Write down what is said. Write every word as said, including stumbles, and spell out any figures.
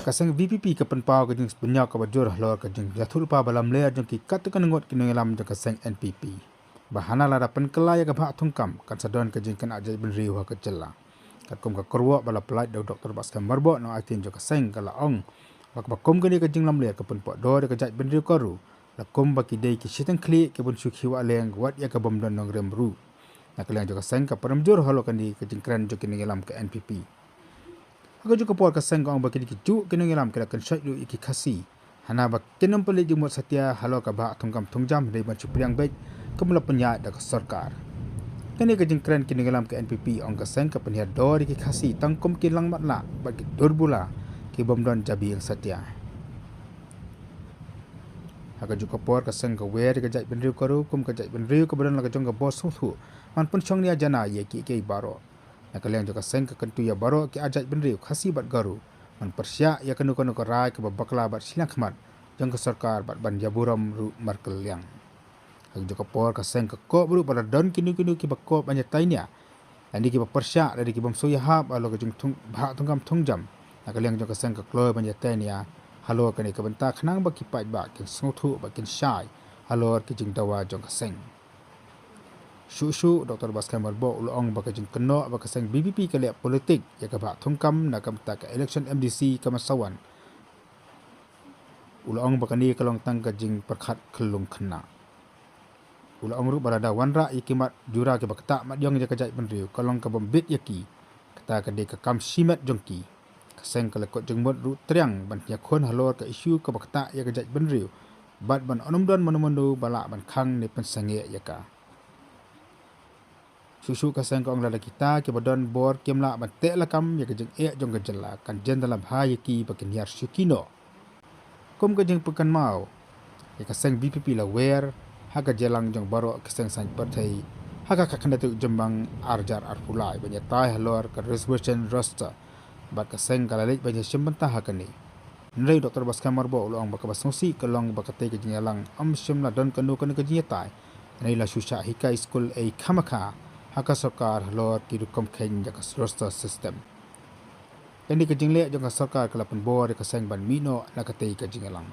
Ka seng VPP ka pynpaw ka jingpynïap kaba jur halor ka jingïathuhlypa ba lamler jong ki katto katne ngut ki nongïalam jong ka seng NPP, ba hana lada pynkylla ïa ka bhah thungkam kan sa don ka jingkynnoh jaitbynriew ha ka jylla. Katkum ka kyrwoh ba la pyllait da u Dr Batskhem Myrboh, nongaitien jong ka seng, ka la ong ba kaba kum kane ka jinglamler ka pynpoh dor ïa ka jaitbynriew ka ru, la kum ba ki dei ki shiteng khlieh kiban shu khih wah leng wat ïa ka bym don nongrim ruh. Na ka liang jong ka seng ka pynrem jur halor kane ka jingkren jong ki nongïalam ka NPP. Ha kajuh ka por ka seng ka ong ba ki dei ki juh ki nongïalam ki la kynshoit ruh ïa ki Khasi, hana ba kin ym pynleit jingmut satia halor ka bhah thungkam thungjam hynrei ban shu pdiang beit kum la pynïaid da ka sorkar. Kane ka jingkren ki nongïalam ka NPP, ong ka seng, ka pynhiar dor ïa ki Khasi tang kum ki langmatlah bad ki durbula ki bym don jabieng satia. Ha kajuh ka por ka seng ka wer ïa ka jaitbynriew ka ru kum ka jaitbynriew kaba don la ka jong ka bor sngewthuh ban pynshong nia jana ïa kiei kiei baroh. Na ka liang jong ka seng ka kyntu ïa baroh ki ar jaitbynriew Khasi bad Garo ban pyrshah ïa kano kano ka rai kaba bakla bad shiliang khmat jong ka sorkar bad ban ïaburom ruh markylliang. Ha kajuh ka por ka seng ka kob ruh ba la don kino kino kiba kob ban ïatai nia, lane kiba pyrshah lane ki bym sngewïahap halor ka jingthung, bhah thungkam thungjam, na ka liang jong ka seng ka kloi ban ïatai nia halor kane ka bynta khnang ba ki paidbah kin sngewthuh bad kin shai halor ki jingdawa jong ka seng. Shuh shuh Dr Batskhem Myrboh u la ong ba ka jingkynnoh ba ka seng VPP ka leh politik ïa ka bhah thungkam na ka bynta ka election MDC ka mynsawan. U la ong ba kane ka long tang ka jingpyrkhat khyllung khynnah. U la ong ruh ba lada wanrah ïa ki mat jura kiba ktah mat ïong ïa ka jaitbynriew ka long ka bym bit ïa ki, kata ka dei ka kam shimet jong ki. Ka seng ka la kut jingmut ruh triang ban ïakhun halor ka issue kaba ktah ïa ka jaitbynriew bad ban ym don mano mano ba lah ban khang ne pynsangeh ïa ka. Shuh shuh ka seng ka ong lada kita kiba don bor kim lah ban teh lakam ïa ka jingeh jong ka jylla kan jan da la bha ïa ki ba kin hiar shuki noh. Kum ka jingpynkynmaw, ïa ka seng VPP la wer ha ka jingïalang jong baroh ki seng saiñ pyrthei ha ka khatkhyndai tarik Jymmang arhajar arphew lai ban ïatai halor ka reservation roster, bad ka seng ka la leit ban ïashim bynta ha kane. Hynrei Dr Batskhem Myrboh u la ong ba kaba sngewsih ka long ba katei ka jingïalang ym shym la don kano kano ka jingïatai, hynrei la shu shah hikai skul ei kham kha ha ka sorkar halor ki rukom kheiñ ïa ka roster system. Kane ka jingleh jong ka sorkar ka la pynbor ïa ka seng ban mih noh na katei ka jingïalang.